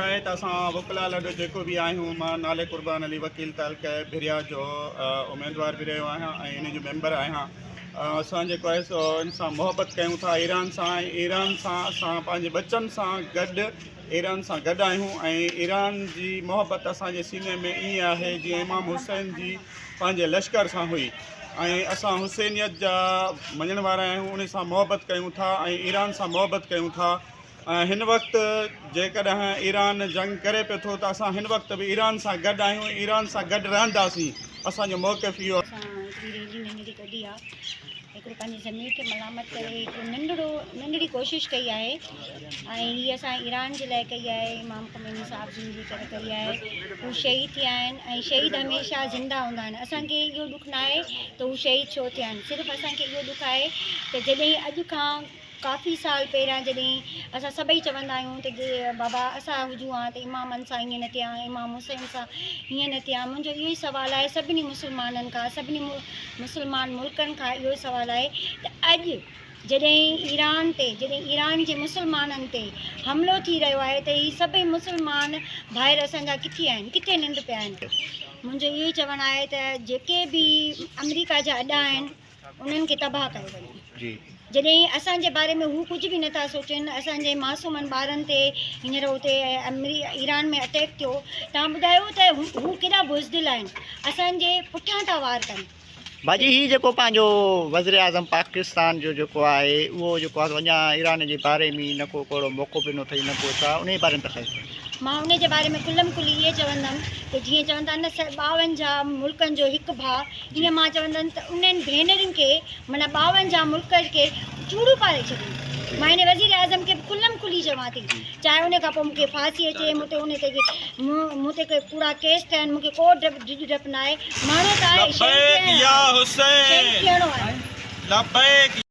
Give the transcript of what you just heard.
آهي ته اسان وڪلاء لڏ جيڪو به آهيون مان نالي قربان علي وڪيل تعلقه ڀريا جو اميدوار به رهيو آهيان ۽ ان جو ميمبر آهيان اسان جيڪو آهي سو ان سان محبت ڪيون ٿا ايران سان ۽ ايران سان اسان پنهنجي ٻچن سان گڏ ايران سان گڏ آهيون ۽ ايران جي محبت اسان جي سيني ۾ ائين آهي جيئن امام حسين جي پنهنجي لشڪر سان هئي ۽ اسان حسينيت جا مڃڻ وارا آهيون ان سان محبت ڪيون ٿا ۽ ايران سان محبت ڪيون ٿا ۽ هن وقت جيڪڏهن ايران جنگ ڪري پيو ٿو ته اسان هن وقت به ايران سان گڏ آهيون ۽ ايران سان گڏ رهنداسين اسان جو موقف اهو اسان هڪڙي ريلي ننڍڙي ڪڍي آ هڪڙو پنهنجي ضمير کي ملامت ڪري هڪڙو ننڍڙو ننڍڙي ڪوشش ڪئي آهي ۽ هي اسان ايران جي لاء ڪئي آهي امام خميني صاحب جن جي ڪري ڪئي آهي هو شهيد ٿيا آهن ۽ شهيد هميشه زنده هوندا آهن اسان کي اهو ڏک نه آهي ته هو شهيد ڇو ٿيا آهن صرف اسان کي اهو ڏک آهي ته جڏهن اڄ کان ڪافي سال پهريان جڏهن اسان سڀئي چوندا آهيون ته جي بابا اسان هجون ها ته امامن سان ائين نه ٿئي ها امام حسين سان هيئن نه ٿئي ها منهنجو اهو ئي سوال آهي سڀني مسلمانن کان سڀني مسلمان ملڪن کان اهو ئي سوال آهي ته اڄ جڏهن ايران تي جڏهن ايران جي مسلمانن تي حملو ٿي رهيو آهي ته هي سڀئي مسلمان ڀائر اسان جا ڪٿي آهن ڪٿي ننڊ پيا آهن منهنجو اهو ئي چوڻ آهي ته جيڪي به آمريڪا جا اڏا آهن انهن کي تباهه ڪيو وڃي. جڏهن اسان جي باري ۾ هو ڪجهه به نٿا سوچن، اسان جي معصومن ٻارن تي هينئر اتي ايران ۾ اٽيڪ ٿيو، توهان ٻڌايو ته هو ڪيڏا بزدل آهن، اسان جي پٺيان ٿا وار ڪن. باجي هي جيڪو پنهنجو وزيراعظم پاڪستان جو جيڪو آهي اهو جيڪو آهي اڃا ايران جي باري ۾ نه ڪو ڪهڙو موقف ڏنو اٿئي نه ڪو ڇا انهي باري ۾ ته خير. مان انهي جي باري ۾ کلم کلي اهي چوندم ته جيئن چون ٿا نه 52 ملڪن جو هڪ ڀاء ائين مان چوندم ته انهن ڀينرن کي معنيٰ 52 ملڪ کي چوڙو پاري ڇڏين. مان هن وزير اعظم کي به کلم کلي چوان ٿي چاهي ان کان پوء مون کي ڦاسي اچي مون تي ان تي مون تي ڪي ڪوڙا ڪيس ٺهن مون کي ڪو ڊپ ڊڄ ڊپ ناهي ماڻهو ته آهي شهيد ٿيڻو آهي شهيد ٿيڻو آهي.